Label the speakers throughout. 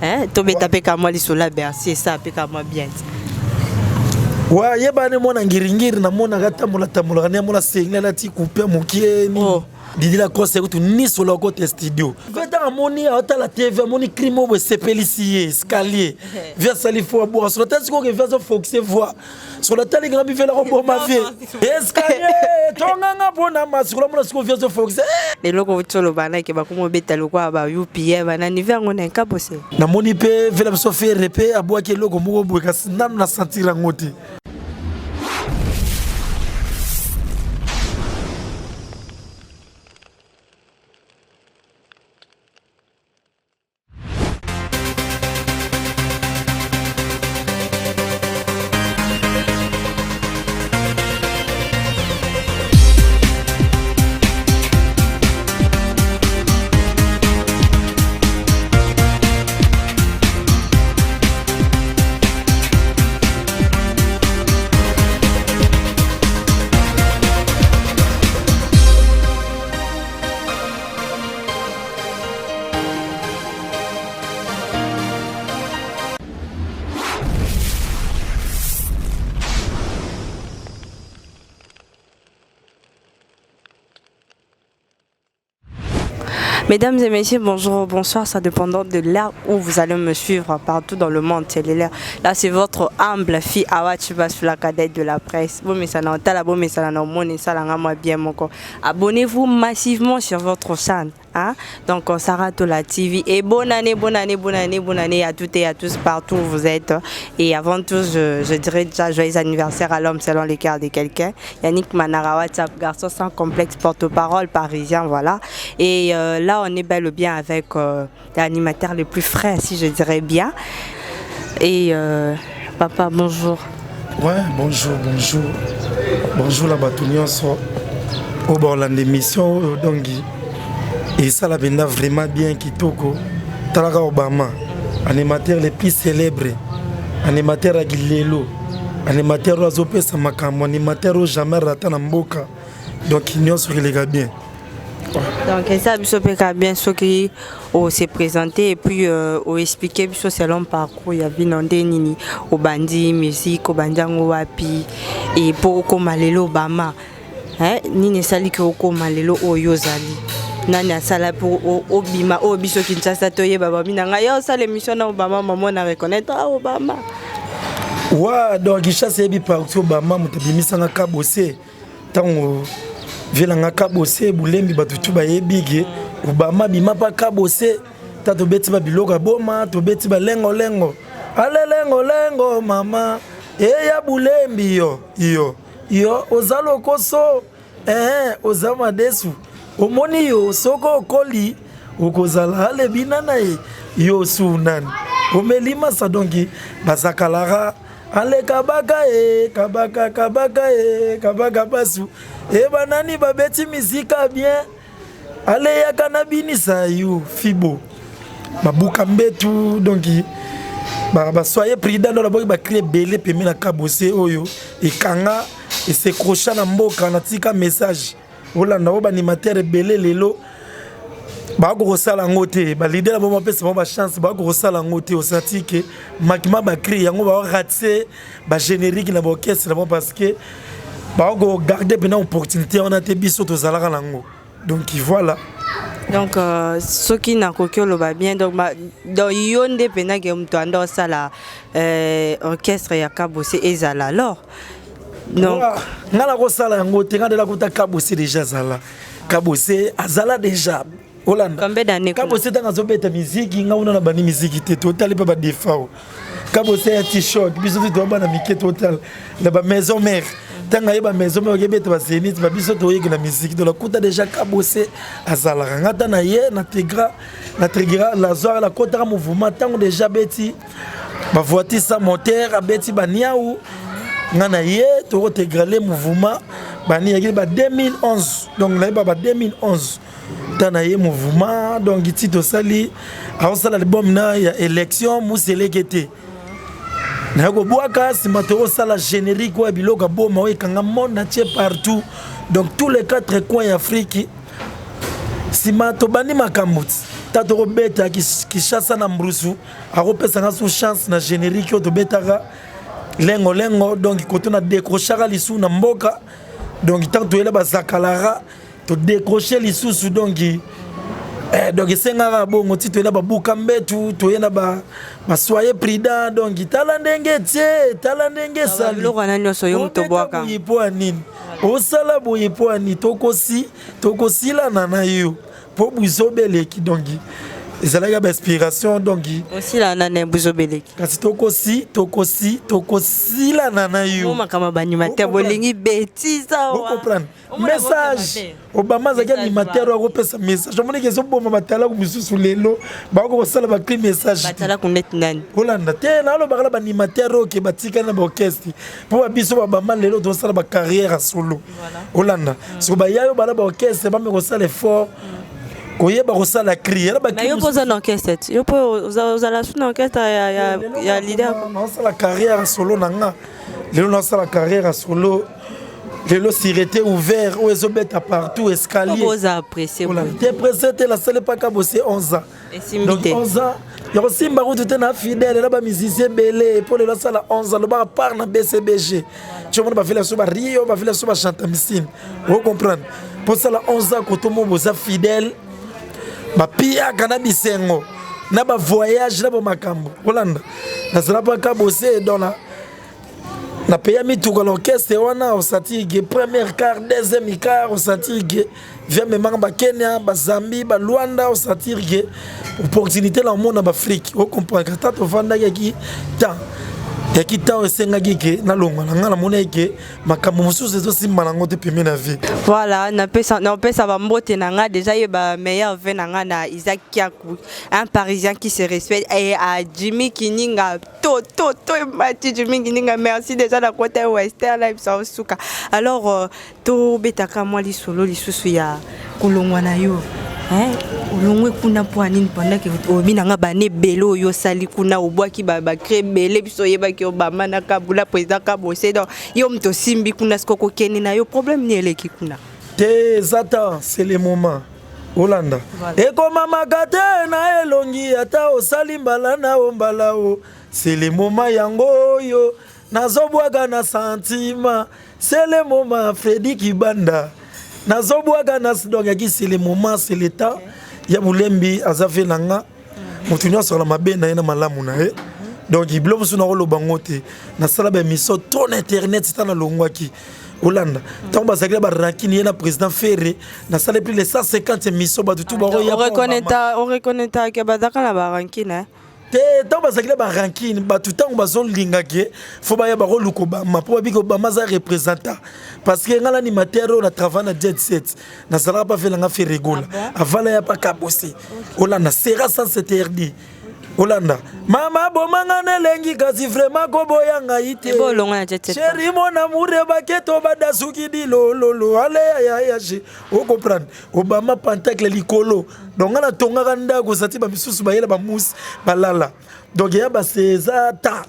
Speaker 1: Hein, tobeta mpe ka mwa lisolo ya Bercy, esala mpe ka mwa bien.
Speaker 2: Wa yebani mwana ngiringiri namonaka tambola tambolaka nde amona sengi alati coupe mokie nini.
Speaker 1: Oh.
Speaker 2: Didi Lacoste kutu niso la kote studio. Veta amoni atala TV amoni crime oyo esepelisi ye escalier. Via sali fo abwaka soki atali sikoyo ke via azo foxe voix. Soki atali nga bivela koboma vie. Escalier tonganga mpona masikola amona sikoyo via azo foxe.
Speaker 1: Eloko outi oloba nake bakoma obeta lokola ba UPM banani ve yango na Nkabose.
Speaker 2: Namoni mpe vela biso Ferre mpe abwaki eloko moko boye kasi nanu na sentir yango te.
Speaker 1: Mesdames et messieurs, bonjour, bonsoir, ça dépendant de là où vous allez me suivre partout dans le monde, c'est là. Là, c'est votre humble fille Awa Chibas, la cadette de la presse. Bon, mais ça n'a pas bon, mais ça n'a pas bien mon corps. Abonnez-vous massivement sur votre chaîne. Hein? Donc, Sarah Tola TV. Et bonne année, bonne année, bonne année, bonne année à toutes et à tous partout où vous êtes. Et avant tout, je dirais déjà joyeux anniversaire à l'homme selon les cœurs de quelqu'un. Yannick Manara, WhatsApp, garçon sans complexe, porte-parole parisien, voilà. Et là, on est bel et bien avec l'animateur le plus frais, si je dirais bien. Et papa, bonjour.
Speaker 2: Ouais, bonjour, bonjour. Bonjour la bato nyonso oyo baolanda émission oyo donc esala mpenza vraiment bien kitoko. Talaka Obama, animateur le plus célèbre, animateur ya kilelo, animateur oyo azopesa makambo, animateur oyo jamais rata na mboka. Donc nyonso eleka bien.
Speaker 1: Donc eza biso mpe kaka bien soki ose présenter et puis oexpliquer biso selon parcours ya bino nde nini obandi musique, obandi yango wapi et po okóma lelo Obama, hein? Nini esaliki okóma lelo oyo ozali, nani asala mpo obima oyo biso Kinshasa toyeba babi na ngai yo osala émission na Obama, mama na reconnaître ah, Obama.
Speaker 2: Wa donc Kinshasa eyebi partout Obama, moto abimisanga Kabose ntango vielanga Kabose Bulembi, bato tu bayebi ke Obama bima mpa Kabose ta tobeti babiloko ya boma, tobeti balengolengo ale lengolengo mama eya Bulembi yo yo yo oza lokoso oza madesu omoni yo soko okoli okozala alebina na ye yo su nani omeli masa donc bazakalaka ale kabaka e kabaka kabaka e kabaka basu e banani babeti misika bien ale yaka na binisa yo fibo babuka mbetu donc basoye prudent ndo naboki bacri ebele pembe na Kabose oyo ekanga esekrocha na mboka. Natika message olanda oyo baanimateur ebele lelo bakoki kosala yango te, baleader na bango bapesa bango bachance, bakoki kosala yango te. Osati ke makima bacri yango baorate bagénérique na baorchestre na bango parce que bakoki kogarde mpena opportunité wana te, biso tozalaka nango. Donc voilà.
Speaker 1: Donc soki nakoki oloba bien, donc, donc yo nde mpenake moto anda osala orchestre ya Kabose ezala alors donc
Speaker 2: nga nakosala yango te, nga nde nakuta Kabose déjà azala, Kabose azala déjà olanda.
Speaker 1: Combien d'années?
Speaker 2: Kabose ntango azobeta miziki, nga una na bandi miziki te, totali mpe badefao Kabose ya t-shirt, biso te toya bana mike, totala na bamaison mare ntango aye bamaison mare okebeta bazénith, babiso toyeki na miziki. Donc nakuta déjà Kabose azalaka, nga ta na ye na tegra na tegra lazwaka nakotaka mouvement ntango déjà abeti bavoiture sans moteur, abeti baniau, nga na ye tokotegrale mouvement bani yaki ba 2011. Donc nayeba ba 2011 ta na ye mouvement, donc ti tosali aosala album na ya élection museleke te, naye kobwaka nsima tokosala générique oyo ya biloko ya boma oyo ekanga monde entier partout, donc tous les quatre coins ya Afrique. Nsima tobandi makambo ti Ta tokobeta Kinshasa na Mbrusu, akopesa nga su chance na générique oyo tobetaka lengo lengo. Donc koto na décrochaka lisusu na mboka. Donc ntango toyela bazakalaka, todécroche lisusu. Donc donc esengaka bongo ti toyena babuka mbetu, toyena basoye prudent. Donc tala ndenge tie, tala ndenge esali.
Speaker 1: Biloko wana nyonso, yo moto obwaka?
Speaker 2: Boye mpo ya nini osala boye? Mpo ya nini tokosi tokosilana na yo mpo buzobeleki? Donc ezalaki ya bainspiration. Donc
Speaker 1: osilana na buzobeleki?
Speaker 2: Kasi tokosi tokosi tokosilana na yo.
Speaker 1: Makambo baanimateur bolingi bétise awa.
Speaker 2: Ocomprendre message. Obama azalaki animateur oyo akopesa message. Omoniki ezoboma batalaku misusu lelo, bakoki kosala bacri message.
Speaker 1: Batalaku neti nani?
Speaker 2: Olanda te, nalobaka na baanimateur oyo ke batikali na baorchestre, mpo babiso babama lelo tozosala bacarrière ya solo. Olanda siko baya yo bala baorchestre, bame kosala effort koyeba kosala cri.
Speaker 1: Yo mpo oza na orchestre, yo mpo ozala su na orchestre ya leader?
Speaker 2: Naosala carrière ya solo na nga lelo, naosala carrière ya solo lelo. Sûreté ouvert oyo ezobeta partout, escalier.
Speaker 1: Oza pressé?
Speaker 2: Te, pressé te. Nasali mpaka bose 11 ans. Donc 11 ans ya kosimba kutu te na fidèle na bamusicien ebele, mpo lelo asala 11 ans, lobaka part na BCBG. Ti omona bavila so bario, bavila so bachanta misine, ocomprendre? Mpo osala 11 ans koto mo boza fidèle, bapiaka na bisengo na bavoyage na bamakambo. Olanda, nazala mpaka bose. Donc napeya mituka na orchestre wana, osentir ke première quart, deuxième quart, osentir ke via memanga bakenya, bazambi, balwanda, osentir ke opportunité na omona baafrike. Ocomprendre? Ata tovandaki, yaki temps, yaki temps esengaki ke nalongwa na ngai. Namonaki ke makambo mosusu ezosimba nango te pembe na vie.
Speaker 1: Voilà, napesa bambote na nga déjà, ye bameilleur vœu na nga na Isaac Kiaku, un Parisien qui se respecte, et à Jimmy Kininga, to to to emati Jimmy Kininga, merci déjà na kota western na biso suka. Alors tobetaka mwa lisolo lisusu ya kolongwa na yo. Olongwe kuna mpo anini? Pendant ke oyebi na nga bana ebele oyo osali kuna, obwaki bacri ebele, biso oyebaki Obama na Kabula, président Kabose. Donc yo moto osimbi kuna, siko kokende na yo, problème nini eleki kuna?
Speaker 2: Te, eza temps, c'est le moment. Olanda, ekomamaka te na elongi ata osali mbala na o mbala o. C'est le moment yango oyo nazobwaka na sentiment. C'est le moment, Fredi Kibanda, nazobwaka na. Donc yaki, c'est le moment, c'est le temps ya Bulembi. Aza ve na nga, moto nyonso akala mabe na ye na malamu na ye. Donc biloko mosusu nakoloba ngo te. Nasala baémission to na internet ta nalongwaki. Olanda, ntango bazalaki na barankine, ye na président Ferre, nasala plus de 150 émission, bato tu
Speaker 1: bakoya. Oreconnaître bazalaka na barankine?
Speaker 2: Te, ntango bazalaki na barankine, bato ntango bazolingaki fo baya bakoluka Obama, mpo babiki Obama aza représentant, parce que ngai na animateur oyo na travail na Jet Set, nazalaka mpa velanga Ferregola avala ya mpa Kabose. Olanda, sera sans interdit. Olanda, mama bomanga na elengi, kasi vraiment koboya ngai te. Chéri mon amour, baketo badasuki dilololo ale ayayaje. Ocomprendre? Obama pentacle likolo. Donc ngai natongaka ndako, sati bamisusu bayela bamusi balala. Donc eya base, eza ta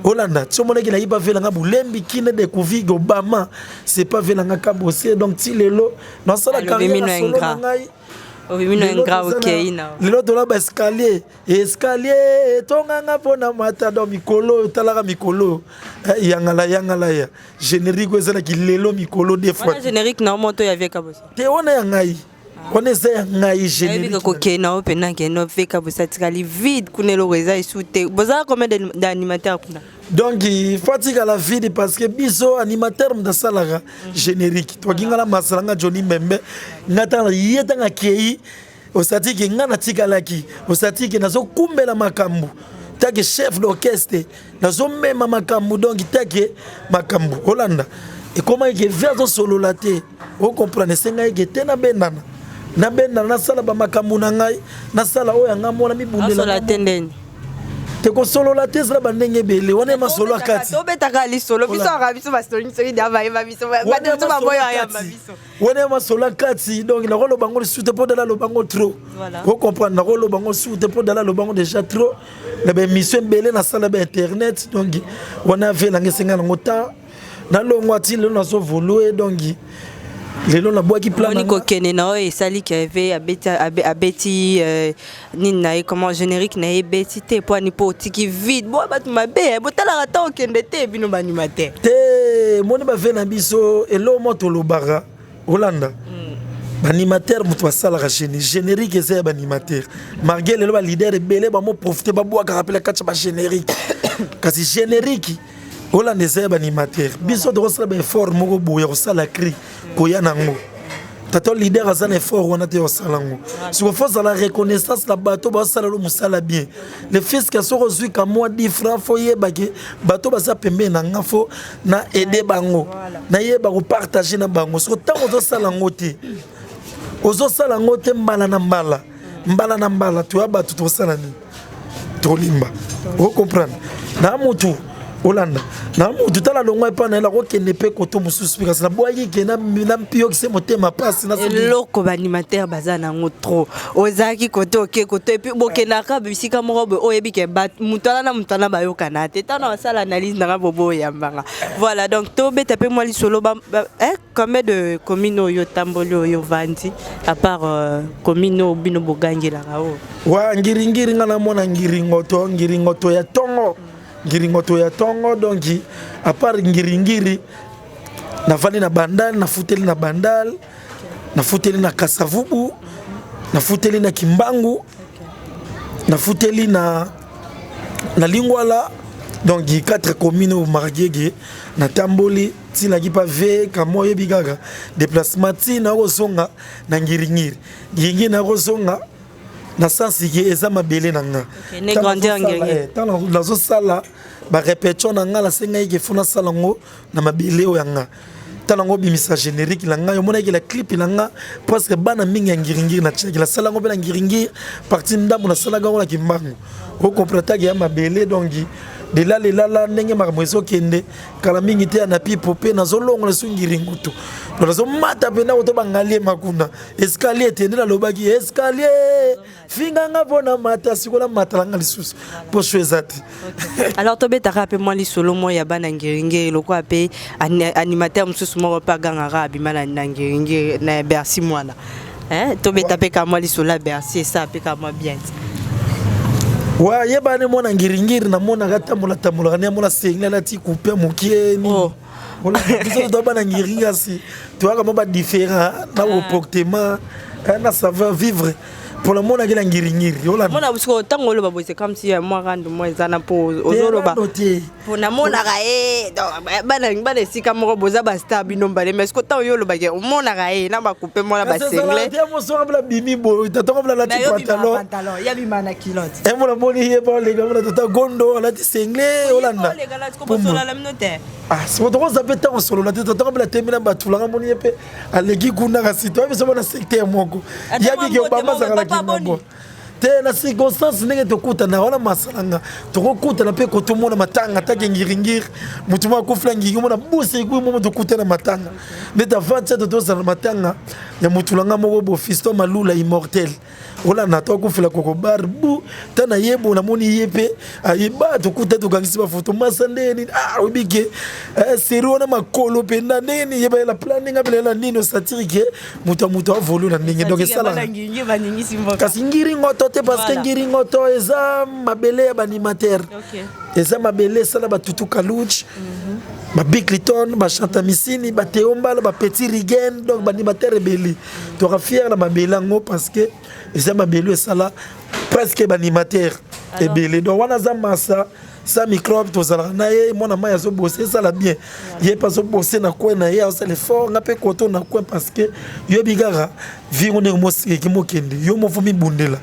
Speaker 2: olanda ti omonaki nayiba velanga Bulembi kine découvrir Obama, c'est pas velanga Kabose. Donc ti lelo nasala carrière solo na ngai. Lelo tola baescalier, escalier etonganga mpona mata. Donc mikolo oyo otalaka, mikolo yangala yangala ya générique oyo ezalaki lelo mikolo deux fois.
Speaker 1: Générique na moto ya Vieux Kabose?
Speaker 2: Te, wana ya ngai, wana eza ya ngai
Speaker 1: générique. Kokende na yo mpena kende, Vieux Kabose atikali vide kuna, eloko eza esu te. Bozala combien d'animateur kuna?
Speaker 2: Donc faut atikala vide parce que biso animateur moto asalaka générique, toki nga na masala nga Johnny Membe. Nga tanga ye ntango akei, osatiki nga natikalaki, osatiki nazokumbela makambo take chef d'orchestre, nazomema makambo. Donc take makambo olanda ekomaki ke ve azosolola te. Ocomprendre? Esengaki ke te nabendana, nabendana, nasala bamakambo na ngai, nasala oyo yanga mona mibundela.
Speaker 1: Te ndeni?
Speaker 2: Te, kosolola te, ezala bandenge ebele wana ye masolo akati.
Speaker 1: Tobetaka lisolo, biso aka biso basongisongi da bayeba biso, bato biso baboyo ayamba biso.
Speaker 2: Wana ye masolo akati. Donc nakoloba ngo lisusu te mpo dala aloba ngo trop. Ocomprendre? Nakoloba ngo lisusu te mpo dala aloba ngo déjà trop na baémission ebele nasala bainternet. Donc wana avelanga, esenga nango ta nalongwa ti lelo nazovolue. Donc Lelo nabwaki plan.
Speaker 1: Moni kokende na oyo esali keve abeti, abeti nini na ye, comment, générique na ye ebeti te. Po ani? Mpo otiki vide. Bo bato mabe, botalaka ta okende te, bino baanimateur.
Speaker 2: Te, moni bave na biso, eloko mo tolobaka, olanda baanimateur, moto basalaka générique eza ya baanimateur. Malgré lelo baleader ebele bamoprofite, babwakaka mpe na kati ya bagénérique, kasi générique, olanda, eza ya baanimateur. Biso tokosala baeffort moko boye ya kosala cri koya nango. Tata leader aza na effort wana te, osala yango. Siko faut ozala reconnaissance na bato bazosala lo mosala bien. Le fils ke soki ozwi ka mwa 10 franc, faut yebake bato baza pembeni na nga, faut na aide bango, nayeba kopartage na bango. Siko ntango ozosala yango te, ozosala yango te mbala na mbala, mbala na mbala, toya bato tosala nini? Tolimba, ocomprendre na mutu, olanda na mutu. Tala, longwa epai na ye, nakokende mpe koto mosusu mpe, kasi nabwaki ke na mpiyokise motema mpasi.
Speaker 1: Eloko baanimateur baza nango trop, ozalaki kote, oke kote, et puis bokendaka bisika moko boye, oyebi ke moto wana na moto wana bayokana te. Ntango basala analyse nanga, bobo oyambanga. Voilà, donc tobeta mpe mwa lisolo. Combien de commune oyo otamboli, oyo ovandi, à part commune oyo bino bogangelaka oyo?
Speaker 2: Wa Ngiringiri, nga namona Ngiringoto, Ngiringoto ya ntongo, Ngiringoto ya ntongo. Donc à part Ngiringiri, navandi na Bandal, nafuteli na Bandal, nafuteli na Kasavubu, nafuteli na Kimbangu, nafuteli na Lingwala. Donc quatre communes oyo Margiege natamboli, ntinaki mpa ve kamwa. Oyebi kaka déplacement, ntina kozonga na Ngiringiri, Ngiringiri nakozonga na sens ke eza mabele na nga. Ntango nazosala barépétition na nga, nasengaki ke faut nasala yango na mabele oyo ya nga. Ntango yango obimisa générique na ngai, omonaki la clip na nga, presque bana mingi ya Ngiringiri natiaki. Nasala yango mpe na Ngiringiri, parti ndambo nasalaka yango na Kimbangu. Ocomprendre taki ya mabele. Donc lelala elala ndenge makambo ezokende, kala mingi te ya na pipo mpe nazolongola so Ngiringutu. Donc nazomata mpena koto bangaliema kuna, escalier te nde nalobaki, escalier finganga mpo na mata. Sikoyo namatala nga lisusu mpo so eza te.
Speaker 1: Alors tobetaka mpe mwa lisolo moko ya bana Ngiringiri, lokola mpe animateur mosusu moko mpe agangaka, abima na Ngiringiri, na Bercy mwana. Tobeta mpe ka mwa lisolo ya Bercy, esa mpe ka mwa bien.
Speaker 2: Wa yebani mwana Ngiringiri, namonaka tambola tambolaka nde amona sengi alati coupe mokie nini. Biso to bana Ngiringiri, kasi toyaka mwa badifférent na comportement, na savoir vivre mpo namonaki na Ngiringiri.
Speaker 1: Mona siko ntango oloba boye, c'est comme si mwa rando mwa eza na mpo ozoloba.
Speaker 2: Te.
Speaker 1: Mpo namonaka ye bana esika moko, boza bastar bino mbale, mais siko ntango yo olobaki omonaka ye na bacoupe mwana basengle.
Speaker 2: Mosonga mpona bimi boye, tatonga mpona alati pantalon.
Speaker 1: Yabima na culotte.
Speaker 2: Emona moni ye baoleka, mona tata Gondo alati sengle, olanda. Siko tokoza mpe ntango solola te. Tatonga mpona temi na bato langa, moni ye mpe aleki kuna, kasi toyebi biso bona secteur moko yabiki. Obama azalaka Kingambo te na circonstance ndenge tokutana wana, masalanga tokokutana mpe kotomona matanga take Ngiringiri, motu moko akufela Ngiri, omona busa ekui momo tokutana matanga ndeti avant tia tozala matanga ya motu nanga moko bo Fiston Malula immortel, olanda to akufela kokobar bu ta na ye bo namoni ye mpe ayeba, tokuta, tokangisi bafoto masa ndenge nini. Ah, oyebi ke seri wana makolo mpenza ndenge nini yeba yela plan ndenge abelela nini osatiri ke moto ya moto avolu na ndenge. Donc esalaka kasi Ngiringoto te, parce que Ngiringoto eza mabele ya baanimateur, eza mabele esala batutu Kaluch, babig Cliton, bachanta misini, bateo mbala, bapetit Rigen. Donc baanimateur ebele, toka fier na mabele yango, parce que eza mabele esala presque baanimateur ebele. Donc wana aza masa sa microbe, tozalaka na ye mwana mai azobose, esala bien. Ye mpe azobose na coin na ye, azosala effort, nga mpe koto na coin, parce que yoyebi kaka vingo ndenge mosekeki mokende yo mofo mibundela.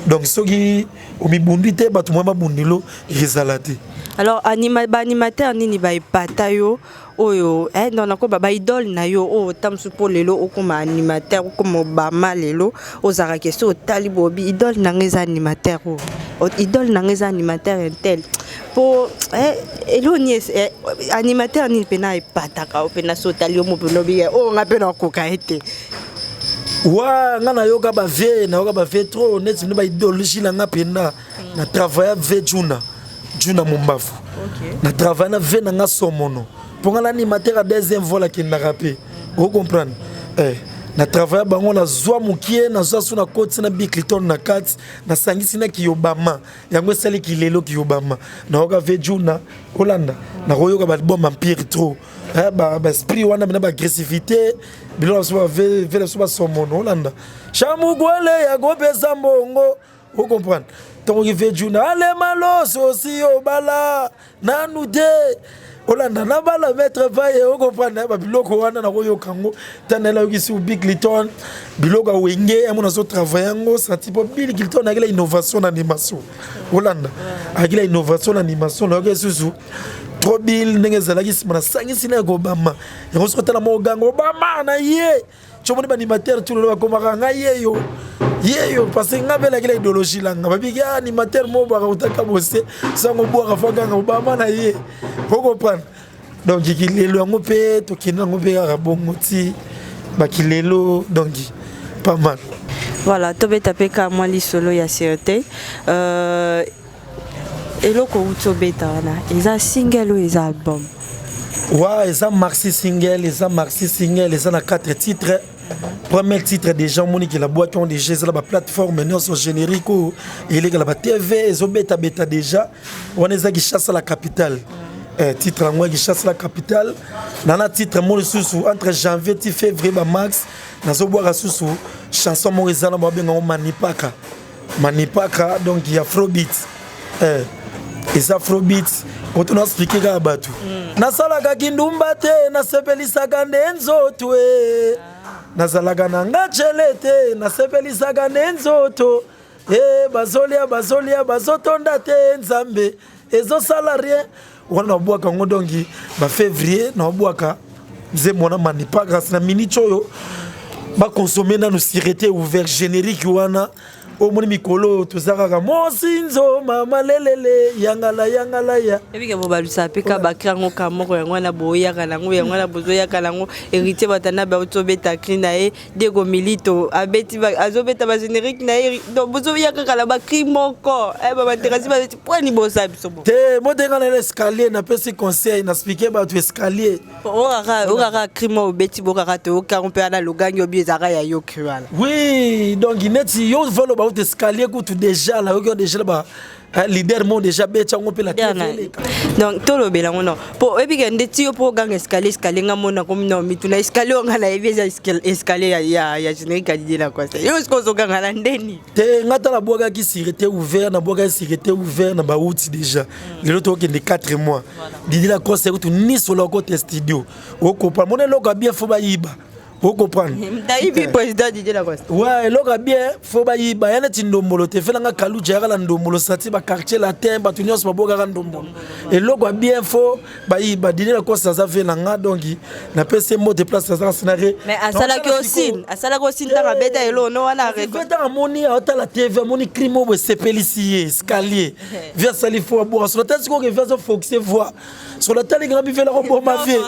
Speaker 2: Donc soki omibundi te, bato mwa babundelo ezala te.
Speaker 1: Alors baanimateur nini baepata yo oyo, non, nakoba baidole na yo oyo ta mosusu mpo lelo okóma animateur, okóma Obama lelo, ozalaka question otali bobi, idole na nga eza animateur oyo, idole na nga eza animateur intel, mpo elo nini, animateur nini mpena epataka yo mpena so otali yo mo mpena obi oyo nga mpe nakoka ye te?
Speaker 2: Wa nga nayoka bavie, nayoka bavie trop neti bino baidéologie na nga mpenza. Na travailla ve Juna, Juna Mombafu, na travaille na ve na nga Somono, mpo nga na animateur ya deuxième vol akendaka mpe, ocomprendre. Eh, na travailla bango, nazwa mokie, nazwa so nakotisi na Bill Clinton na kati, nasangisi na Kiyobama, yango esali kilelo Kiyobama. Nayoka Vejuna olanda, nakoyoka baalbum Empire trop. Eh, baesprit wana mena baagressivité, biloko na biso, bavele biso, basomono olanda shamugwele yakopesa mbongo, ocomprendre? Ntongo Vejuna alema loso osi obala nanu te, olanda na bala maître vaye, ocomprendre? Babiloko wana nakoyoka yango ntango nayokisi Bill Clinton, biloko ya Wenge yango nazotravaille yango santi, mpo Bill Clinton akela innovation na animation, olanda akela innovation na animation. Nayoki lisusu trop Bill ndenge ezalaki nsima, nasangisi na ekobama yango. Soki otala moko ganga Obama na ye, comoni baanimateur tu lelo bakomaka ngai yeyo yeyo, parce que nga mpe nakila idéologie langa babiki animateur mo bwaka kotaka bose sango bwaka fo ganga Obama na ye, ocomprendre? Donc kilelo yango mpe tokende yango mpe kaka bongo ti bakilelo, donc pas mal.
Speaker 1: Voilà, tobeta mpe ka mwa lisolo ya sûreté. Eloko outi obeta wana eza single oyo eza album?
Speaker 2: Wa, eza maxi single, eza maxi single, eza na 4 titres. Premier titre déjà omoniki la boîte on déjà eza na baplateforme nyonso, générique oyo elekela batv, ezobetabeta déjà. Wana eza Kinshasa la capitale. Titre yango ya Kinshasa la capitale. Na titre mo lisusu entre janvier ti février, bamax nazobwaka susu chanson moko eza na babengango Manipaka, Manipaka, donc ya afrobeat. Eza afrobeat oto na expliquer kaka bato. Nasalaka kindumba te, nasepelisaka nde nzoto e, nazalaka na nga cele te, nasepelisaka nde nzoto e, bazolia bazolia bazotonda te, Nzambe ezosala rien. Wana nabwaka yango, donc bafévrier nabwaka nzembo wana Manipaka. Kasi na minute oyo bakonsome nanu Sûreté ouvert, générique wana. Omoni mikolo oyo toza kaka mosinzo mama lelele yangala yangala ya.
Speaker 1: Ebike bobalusa mpe ka bacri yango ka moko yango wana, boyaka nango yango wana, bozoyaka nango. Héritier Batana bauti obeta cri na ye, Diego Milito abeti, azobeta bagénérique na ye, donc bozoya kaka na bacri moko. Babaterasi babeti pwani bosa biso bo.
Speaker 2: Te, motenga na escalier, napesi conseil, naexpliquer bato escalier.
Speaker 1: Okaka cri moko obeti, bokaka te, okango mpe wana logangi obi ezalaka ya yo cri wana.
Speaker 2: Oui, donc neti yo voloba uti escalier kutu déjà nayoki yo déjà ba leader mo déjà beti yango mpe na TV.
Speaker 1: Donc tolobela yango non, mpo oyebike ndeti yo mpo oganga escalier, escalier nga mona komi na mituna escalier oyo nga nayebi eza escalier ya générique ya Didier Lacoste. Yo sikoyo ozoganga na ndeni?
Speaker 2: Te, nga ta nabwakaki Sûreté ouvert, nabwakaki Sûreté ouvert na bauti déjà. Lelo tokokende 4 mois. Didier Lacoste kutu nisola okota studio, okopana mona eloko ya bien fo bayiba, ocomprendre?
Speaker 1: Tayibi président Didier Lacoste.
Speaker 2: Ouais, eloko ya bien fo bayiba ya neti ndombolo te. Felanga Kaluja yaka na ndombolo sati baquartier latin, bato nyonso babokaka ndombolo. Eloko ya bien fo bayiba. Didier Lacoste aza ve na nga, donc napesi ye mbote place azaka scénario.
Speaker 1: Mais asalaki aussi, asalaki aussi ntango abeta eloko no wana.
Speaker 2: Ntango amoni aotala TV, amoni crime oyo esepelisi ye, escalier, vi asali fo abwaka. Soki atali sikoyo vi azofocuse voix, soki atali nga bivela koboma vie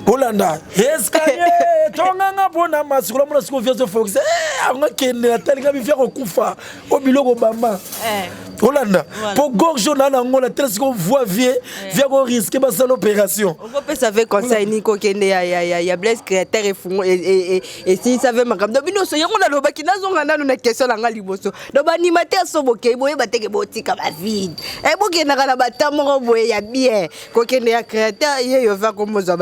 Speaker 2: olanda escalier tonganga mpona masikola mona sikoyo vi azofocuse anga kende, atali nga bivi akokufa o biloko bama olanda mpo gorge oyo naa nango na tala sikoyo voix vie vie akoriske basala opération.
Speaker 1: Okopesa ve conseil nini kokende ya Blaise Créateur efungo esilisa ve makambo? Donc bino so yango nalobaki, nazonga nanu na question na nga liboso. Donc baanimateur so bokei, boyeba teke botika bavide, bokendaka na bata moko boye ya bien. Kokende ya Créateur ye yo va komozwa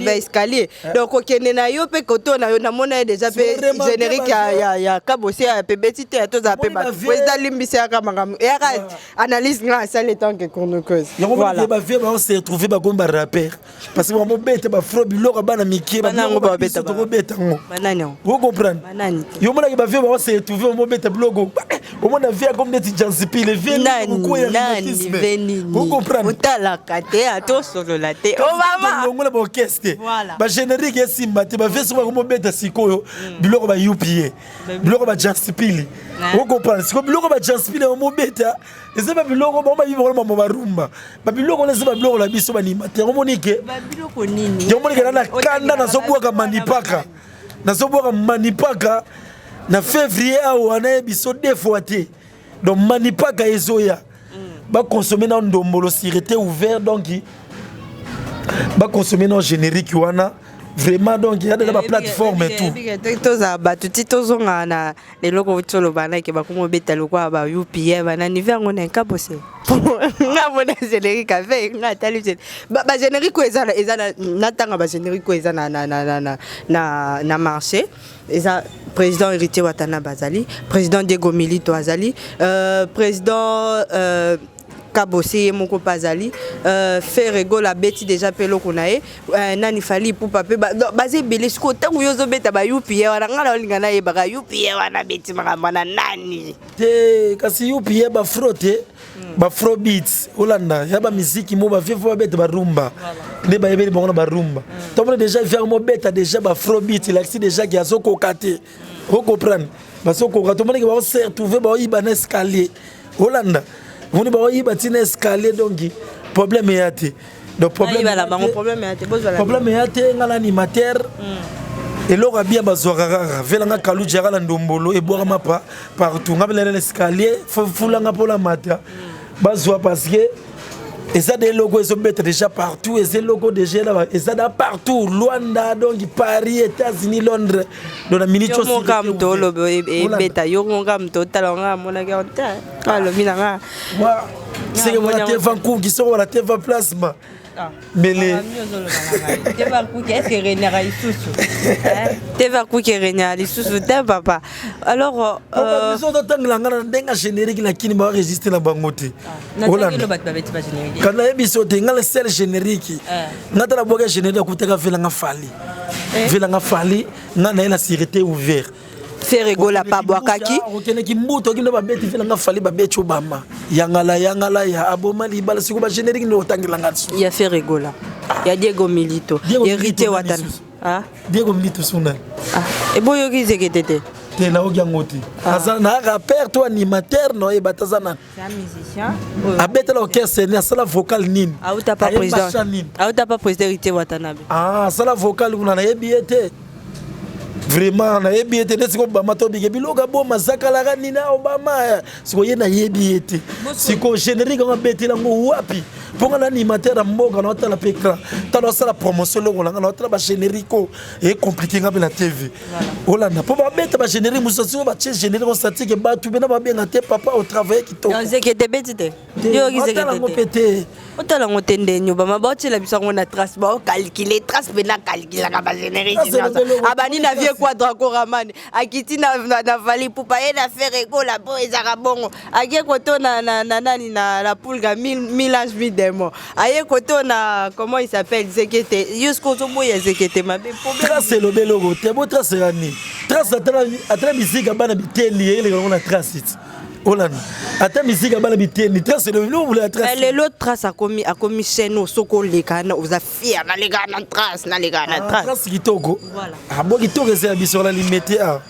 Speaker 1: baescalier, donc kokende na yo mpe koto na yo namona ye déjà mpe générique ya Kabose ya pebeti te, tozala mpe bato. Président limbisi, yaka makambo eyaka analyse nga asali en tant que chroniqueuse.
Speaker 2: Yango bavie bao se retrouver bakomi barapeur parce que bamobeta bafro biloko ya bana mike tokobeta yango, ocomprendre? Yo monaki bavie bao se retrouver bamobeta biloko, omona vie akomi neti Jansipile.
Speaker 1: Vie otalaka te, atosolola te.
Speaker 2: Longola baorchestre, bagénérique esimba te, bavie soki bakomobeta sikoyo biloko ba UPA, biloko ba Jansipili, ocomprendre? Sikoyo biloko ba Jansipili bamobeta eza babiloko bango bayibi bango mamo barumba, babiloko wana eza babiloko na biso baanimateur. Omoni ke omoni ke na kanda nazobwaka Manipaka, nazobwaka Manipaka na février awa, nayebi so deux fois te. Donc Manipaka ezoya, bakonsome na ndombolo Sûreté ouvert, donc bakonsome na générique wana. Vraiment, donc ya déjà baplateforme et tout.
Speaker 1: Tozala bato ti tozongaka na eloko outi oloba nake, bakoma obeta lokola ba UPA banani ve yango na ekabose. Nga mona générique ave nga atali bagénérique oyo eza natanga, bagénérique oyo eza na marché, eza président Héritier Watana, bazali président Diego Milito, azali président Kabose ye moko mpe azali, Ferre Gola abeti déjà mpe eloko na ye, nani, Fally Ipupa mpe baza ebele. Sikoyo ntango yo ozobeta bayupi ye wana, ngai na olinga nayebaka yupi ye wana abeti makambo na nani?
Speaker 2: Te, kasi yupi ye baafro te, baafrobeat olanda ya bamiziki mo bavieux fo babeta barumba nde bayebeli bango na barumba. Tomona déjà vieux mobeta déjà baafrobeat, elakisi déjà ke azokoka te. Ocomprendre, bazokoka, tomonaki baose retrouve, baoyiba na escalier. Olanda, moni baoyiba ntina escalier, donc problème eya te. Donc
Speaker 1: problème
Speaker 2: eya te. Nga na animateur, eloko ya bien bazwaka kaka velanga kaluji yaka na ndombolo ebwakama pa partout. Nga mpena na escalier fulanga mpola mata bazwa, parce que eza de eloko ezobeta déjà partout, eza eloko déjà eza da partout, Luanda, donc Paris, États-Unis, Londres, donc na minute.
Speaker 1: Yo moka moto olobi ebeta, yo moka moto otala nga amonaki te, alobi na nga.
Speaker 2: Seke wana te Vankuki, soko wana te va plasma mele.
Speaker 1: Est-ce regnera lisusu te? Vakuki regnera lisusu te, papa. Alors
Speaker 2: biso totangela nga na ndenge ya générique na kini baenregistre na bango te. Kana nayebi so te, nga le seul générique nga tala bwaka générique akutaka velanga Fally, velanga Fally, nga na ye na Sûreté ouvert.
Speaker 1: Ferre Gola pa bwakaki.
Speaker 2: Okendeki mbuto okende babeti velanga Fally, babeti Obama yangala yangala ya aboma libala. Siko bagénérique nde otangelanga.
Speaker 1: Ya Ferre Gola, ya Diego Milito, Héritier Watana.
Speaker 2: Diego Milito suna.
Speaker 1: Eboyoki zekete te?
Speaker 2: Te, nayoki yango te. Aza na rappeur to animateur? Naoyeba te, aza nani? Abetela orchestre nini? Asala vocal nini?
Speaker 1: Auta pa président, auta pa président Héritier Watanabe.
Speaker 2: Asala vocal kuna, nayebi ye te. Vraiment nayebi ye te. Nde sikoyo Obama tobike biloko aboma zakalaka nini? Obama sikoyo ye nayebi ye te. Sikoyo générique yango abetela yango wapi? Mpo nga na animateur ya mboka, naotala mpe écran, tala osala promotion eloko na nga, naotala bagénérique oyo ecompliqué nga mpe na TV olanda mpo babeta bagénérique mosusu. Sikoyo batie générique osatike, bato mpena babenga te: "Papa, otravaille kitoko."
Speaker 1: Zekete beti te.
Speaker 2: Otala yango mpe te.
Speaker 1: Otala yango te ndeni Obama baotiela biso yango na trace, baocalcule trace mpena, calculaka bagénérique abandi na vieux Quadra Koraman, akiti na Fally Ipupa, ye na Ferre Gola mpo ezaka bongo, ake koto na nani, na Pulga, mille ange mille démon, aye koto na, comment il s'appelle, Zekete. Yo soki ozoboya Zekete, mabe.
Speaker 2: Trace elobi eloko te. Bo trace ya nini? Trace atala misika bana biteni eyeleka yango na trace ti olanda ata misika bana biteni. Trace elobi biloko ya trace.
Speaker 1: Lelo trace akomi chaîne oyo soki oleka na oza fier: naleka na trace, naleka na trace.
Speaker 2: Trace kitoko. Abo kitoko eza ya biso na Limete a.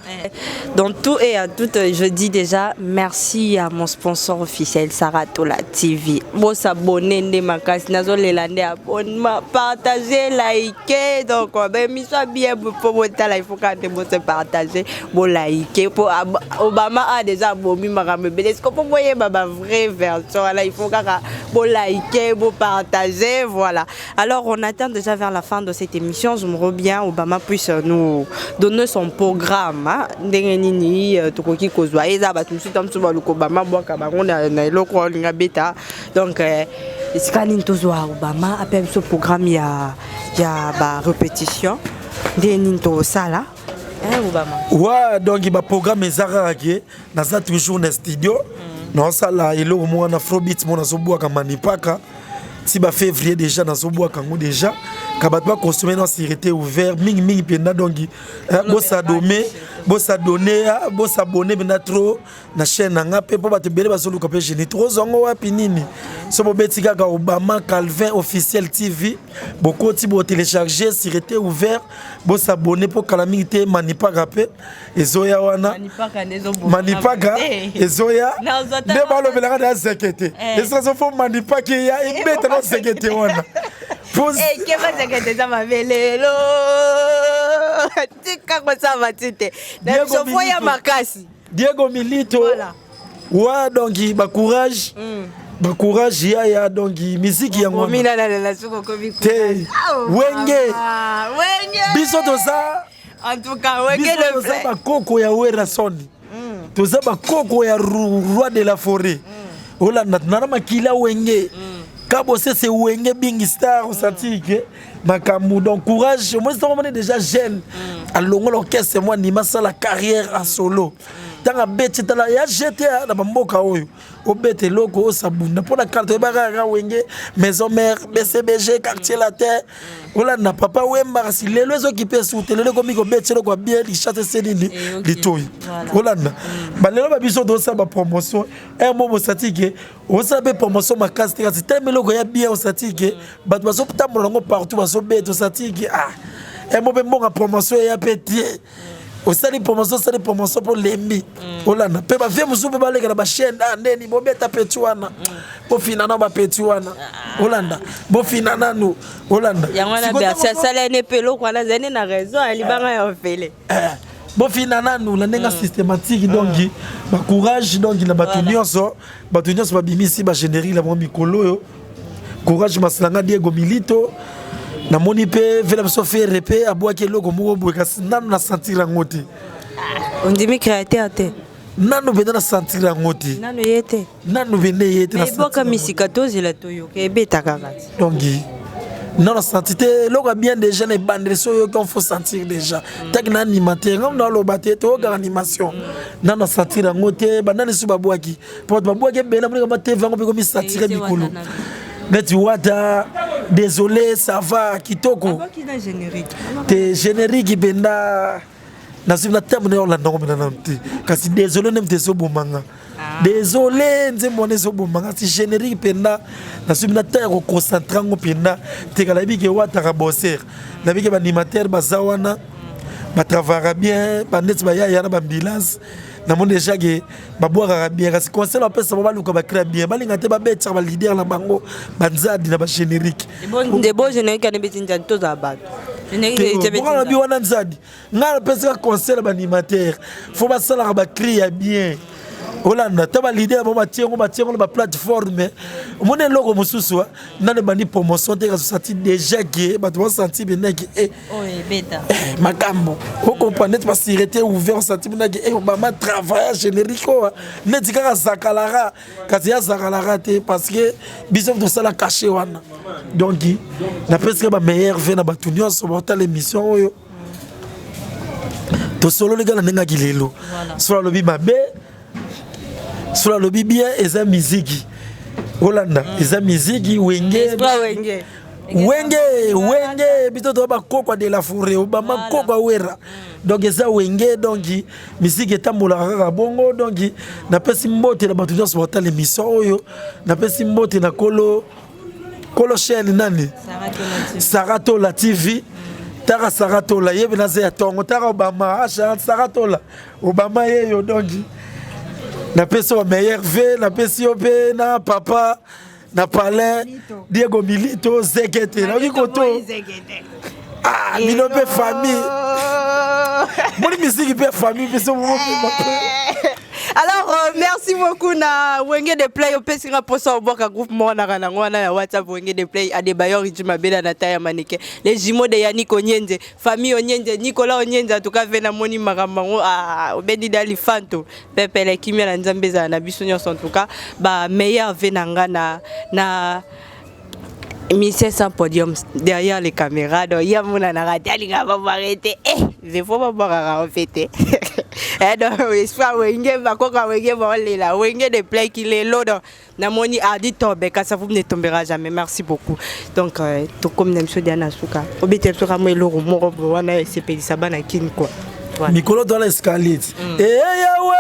Speaker 1: Dans tout et à tout, je dis déjà merci à mon sponsor officiel, Saratola TV. Bon, s'abonner, nde makasi, nazolela nde abonnement, partager, liker. Donc, ben, émission bien pour botala, il faut quand même se partager, bon liker. Pour Obama a déjà abomi makambo ebele. Est-ce qu'on peut voir ma vraie version? Là, il faut kaka bon liker, bon partager, voilà. Alors, on atteint déjà vers la fin de cette émission. J'aimerais bien Obama puisse nous donner son programme. Hein? Ndenge nini tokoki kozwa, eza bato mosusu ta mosusu baluka Obama bwaka bango na eloko olinga beta. Donc esika nini tozwa Obama ape biso programme ya barépétition, ndenge nini tosala, Obama?
Speaker 2: Wa, donc baprogramme eza kaka ke naza toujours na studio, naosala eloko moko na afrobeat mo nazobwaka manipaka ti bafévrier déjà, nazobwaka yango déjà ka bato baconsommer na Sûreté ouvert mingimingi mpenza. Donc bosadome, bosadone, bosabone mpenza trop na chaîne na nga mpe, mpo bato ebele bazoluka mpe génie tokozwa yango wapi nini. So bobeti kaka Obama Calvin Officiel TV, bokoti, botélécharge Sûreté ouvert, bosabone mpo kala mingi te manipaka mpe ezoya wana. Manipaka ezoya nde balobelaka na zeke te, esika fo manipaka eya ebeta na zeke te wana.
Speaker 1: Keba, zeke te eza mabe lelo, tika kosala ti te na biso fo ya makasi.
Speaker 2: Diego Milito. Wa, donc bacourage. Bacourage yaya, donc miziki yango te, Wenge. Biso toza
Speaker 1: En tout cas, Wenge.
Speaker 2: Toza bakoko ya Werrason, toza bakoko ya roi de la forêt. Olanda nana makila Wenge, Kabose se Wenge Big Star. Osati ke makambo, donc courage. Omoni ntango omoni déjà jeune alongola orchestre mwa ndima, asala carrière en solo. Ntango abeti, tala ya gta na bamboka oyo, obeta eloko osabunda mpona kala toyebaka kaka Wenge, Maison Mère, BCBG, Quartier Latin, olanda Papa Wemba. Kasi lelo ezokipe esu te. Lelo ekomi kobeta eloko ya bien, Kinshasa ese nini litoi. Olanda balelo babiso tosala bapromotion un mo bosati ke osala mpe promotion makasi te, kasi telema eloko ya bien, osati ke bato bazotambola yango partout, bazobeta. Osati ke ah, mo mpe mbonga promotion eya mpe te. Osali promotion, osali promotion mpo lembi. Olanda mpe bavie mosusu mpe baleka na bachaîne. Ah, ndeni bobeta peti wana, bofina nano bapeti wana. Olanda, bofina nanu. Olanda.
Speaker 1: Yango wana Bercy asala ne mpe eloko wana, azali na raison, alibanga ya ofele.
Speaker 2: Bofina nanu na ndenge systématique. Donc bacourage, donc na bato nyonso, bato nyonso babimisi bagénérique na bango mikolo oyo, courage. Masilanga Diego Milito, namoni mpe vela biso Ferre mpe abwaki eloko moko boye, kasi nanu na sentir yango te.
Speaker 1: Ondimi créateur te?
Speaker 2: Nanu mpenza na sentir yango te.
Speaker 1: Nanu ye te.
Speaker 2: Nanu mpenza ye te.
Speaker 1: Eboka misika, tozela, toyoka, ebeta kaka.
Speaker 2: Donc nano senti te eloko ya bien. Déjà na ebandeli so oyoki, on faut sentir déjà taki na animateur ngam na oloba te, toyokaka animation. Nano sentir yango te. Banani so babwaki, po bato babwaki ebele, amonika batv yango mpe komi satire mikolo neti Wata. Désolé, ça va kitoko te. Générique mpenza nazwi na ntambo na olanda yango mpena nanu te, kasi désolé nde moto ezobomanga. Désolé, nzembo wana ezobomanga, si générique mpenza nazwi na ta ya koconcentrer yango mpenza teka. Nayebi ke Wataka bosser, nayebi ke baanimateur baza wana, batravaillaka bien, baneti bayaya na baambulance. Namoni déjà ke babwakaka bien, kasi conseil bapesa bo baluka bacréa bien, balinga te babetisaka baleader na bango banzadi na bagénérique.
Speaker 1: Bo générique ane beti nzadi, tozala bato.
Speaker 2: Bonga bi wana nzadi. Ngai napesaka conseil na baanimateur, faut basalaka bacri ya bien. Olanda ta baleader bango, batie yango, batie yango na baplateforme. Omoni eloko mosusu nano ebandi promotion te, kasi osenti déjà ke bato basanti benaki e makambo. Okomprendre neti basirete ouvert, osenti benaki e Obama travail générique oyo neti kaka zakalaka, kasi ya zakalaka te, parce que biso tosala cachet wana. Donc napesika bameilleurs vœux na bato nyonso baotala émission oyo. Tosololi kaka na ndenge aki lelo. So alobi mabe, so alobi bien, eza miziki. Olanda, eza miziki Wenge. Wenge, Wenge, biso toza bakokwa de la forêt, Obama kokwa Wera, donc eza Wenge. Donc miziki etambolaka kaka bongo. Donc napesi mbote na bato nyonso batala émission oyo. Napesi mbote na kolo kolo chaîne nani, Saratola TV. Taka Saratola yebi naza ya ntongo, taka Obama asha Saratola Obama yeyo. Donc napesi yo meilleurs vœux, napesi yo mpe na papa na palais Diego Milito Zekete, nayoki koto. Ah, bino mpe famille, moni misiki mpe famille biso.
Speaker 1: Alors merci beaucoup na Wenge de Play. Opesinga mposa obwaka groupe moko naka nango wana ya WhatsApp, Wenge de Play, Adebayor Riji Mabela na taya Manike, les jumeaux de Yannick Onyenze, famille Onyenze, Nicolas Onyenze. En tout cas ve namoni makambo yango. Ah, obendi dali fanto pepele, kimia na Nzambe ezala na biso nyonso. En tout cas ba meilleurs vœux na nga na Monsieur sans podium derrière les caméras. Donc ya monanaka te, alingaka babwaka te. Eh, faut babwakaka en fait. Eh, donc esprit Wenge, bakoka Wenge, baolela Wenge de Play kilelo. Donc namoni Adi Tobe Kasavu ne tombera jamais. Merci beaucoup. Donc tokomi na biso dia na suka. Obete biso kamo eloko moko boye wana esepelisa bana Kini quoi.
Speaker 2: Voilà. Mikolo toala escalier. Eyawe,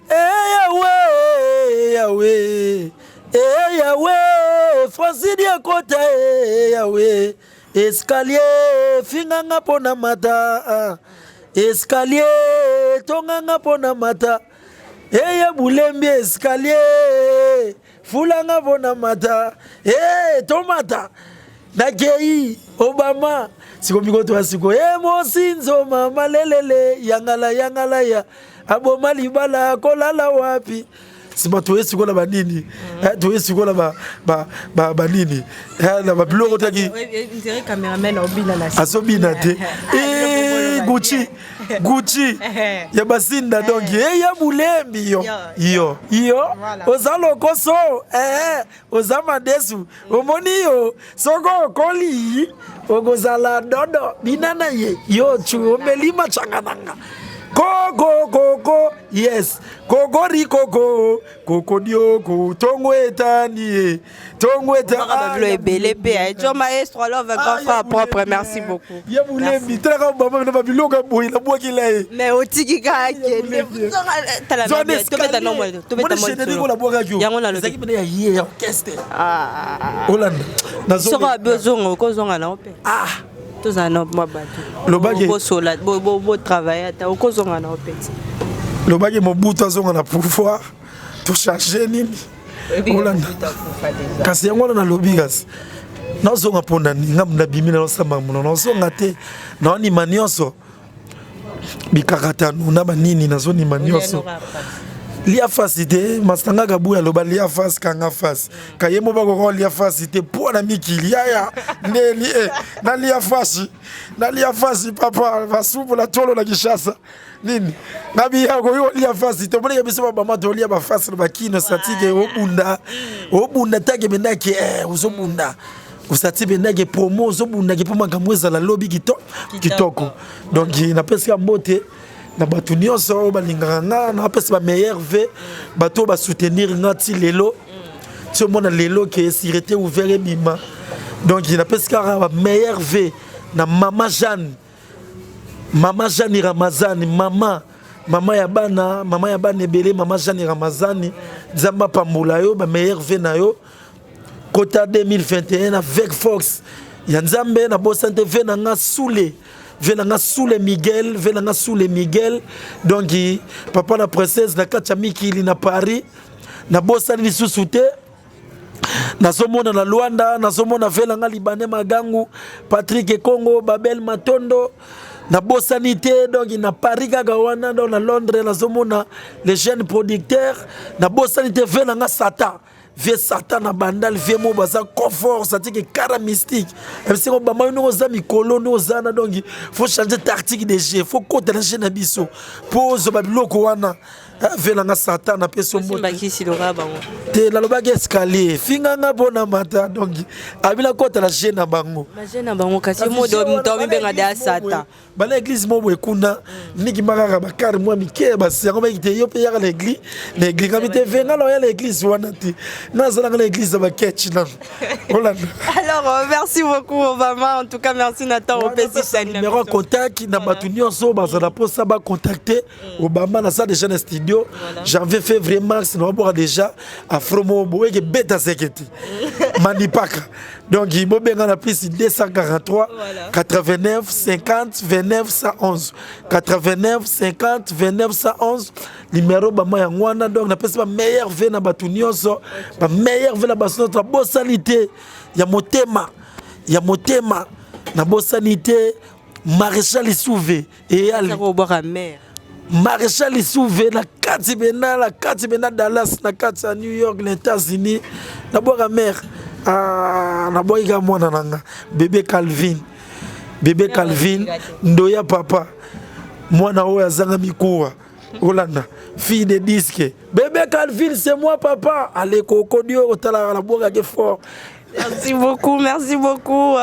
Speaker 2: eyawe, eyawe, eyawe, Francine akota. Eyawe, escalier finganga mpo na mata, escalier tonganga mpo na mata, eye bulembi, escalier fulanga mpo na mata, e tomata. Nakei Obama siko miko toya siko e mosinzo mama lelele yangala yangala ya aboma libala kolala wapi. Nsima toye sikoyo na banini, toye sikoyo na banini, na babiloko taki azobina te. Gucci, Gucci ya basinda, donc eya bulembi yo yo yo, oza lokoso, oza madesu, omoni yo soko okoli okozala dodo bina na ye yo tu omeli machanga nanga koko koko, yes, kokori koko koko dioko tongo etani ye tongo
Speaker 1: eta. Ebele mpe jo maestro love, grand frère propre, merci beaucoup.
Speaker 2: Ye bulembi talaka bama na babiloko ya boye nabwakila ye.
Speaker 1: Mais otiki kaka kende.
Speaker 2: Nabwakaki ezalaki pene ya ye ya orchestre olanda.
Speaker 1: Soko abi ozonga, okozonga nao mpe tozala na mwa bato.
Speaker 2: Lobaki
Speaker 1: bosola, botravaille, ata okozonga nao mpe.
Speaker 2: Lobaki Mobutu azonga na pouvoir, tochange nini olanda. Kasi yango wana nalobi, kasi nazonga mpo na ngambu nabimi, naosamba mono, nazonga te, naonima nyonso bikakatano na banini, nazonima nyonso lia fasi te. Masanga kabuya aloba lia fasi, kanga fasi kaye mo bakoka lia fasi te mpo na mikili yaya ndeli e nalia fasi, nalia fasi papa basupu na tolo na Kinshasa nini ngabi ya koyo lia fasi te. Omoneke biso babama tolia bafasi na bakino satike obunda obunda take bendaki ozobunda osati bendaki promo ozobundaki mpo makambo ezala lobi kitoko. Donc napesi ya mbote na bato nyonso oyo balingaka nga, napesi bameilleurs vœux, bato oyo basoutenir nga ti lelo, ti omona lelo ke Sûreté ouvert ebima. Donc napesi kaka bameilleurs vœux na mama Jeanne, mama Jeanne Ramazani, mama mama ya bana, mama ya bana ebele, mama Jeanne Ramazani, Nzambe apambola yo, bameilleurs vœux na yo kota 2021 avec force ya Nzambe. Nabosani te vœux na nga Sule, vœux na nga Sule Miguel, vœux na nga Sule Miguel, donc papa na princesse na kati ya mikili na Paris. Nabosani lisusu te, nazomona na Lwanda, nazomona vœux na nga Libanais Magangu, Patrik Ekongo, Babel Matondo. Nabosani te, donc na Paris kaka wana, donc na Londres nazomona les jeunes producteurs. Nabosani te vœux na nga Satan, vœux Satan na Bandal, vœux mo baza confort satike kara mystique ebisiko bama yo ndenge oza mikolo nde oza na. Donc faut changer tactique de jeu, faut kota na jeu na biso mpo ozwa babiloko wana. Vœux na nga Satan, napesi yo mbote te. Nalobaki escalier finganga mpona mata, donc abina kota na jeu na bango.
Speaker 1: Na bango kasi moto omibenga de ya Satan.
Speaker 2: Bana église mo boye kuna nikima kaka bakare mwa mike basi yango bayiki te. Yo mpe yaka na église, na église ngabi te venga na oya na église wana te, nazalanga na église ya baketch nano olanda.
Speaker 1: Alors merci beaucoup Obama, en tout cas merci Nathan opesi.
Speaker 2: Numéro ya contact na bato nyonso bazala mposa bacontacte Obama, naza déjà na studio janvier, février, mars naoboka déjà afro moko boye eke beta seke te mandipaka. Donc bobenga na plus 243 89 50 29 111, 89 50 29 111, numéro bama yango wana. Donc napesi bameilleurs vœux na bato nyonso, bameilleurs vœux na bato nyonso. Nabosani te ya motema, ya motema, nabosani te Maréchal Souve eyali.
Speaker 1: Obwaka mare.
Speaker 2: Maréchal Souve na kati bena, na kati bena Dallas, na kati ya New York na États-Unis. Nabwaka mare, ah, nabwaki kaka mwana na nga bébé Calvin, bébé Calvin ndoya papa, mwana oyo azanga mikuwa olanda, fille de disque, bébé Calvin, c'est moi papa alekokodi oyo otalaka, nabwakaki fort.
Speaker 1: Merci beaucoup, merci beaucoup.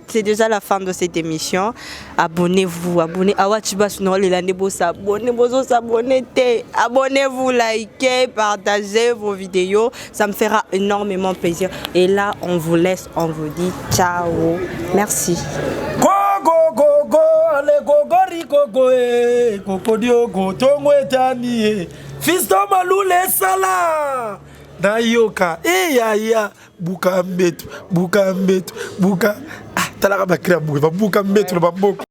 Speaker 1: C'est déjà la fin de cette émission. Abonnez-vous, abonnez. Awa Tshibas no lelande bo s'abonner, bozo s'abonner. Abonnez-vous, likez, partagez vos vidéos. Ça me fera énormément plaisir. Et là, on vous laisse, on vous dit ciao. Merci.
Speaker 2: Koko koko ale kokori koko e koko dioko tongo etani e Fiston Malule sala nayoka eyaya buka mbeto, buka mbeto, buka. Ah, talaka bakri ya boye babuka mbeto na bamboka.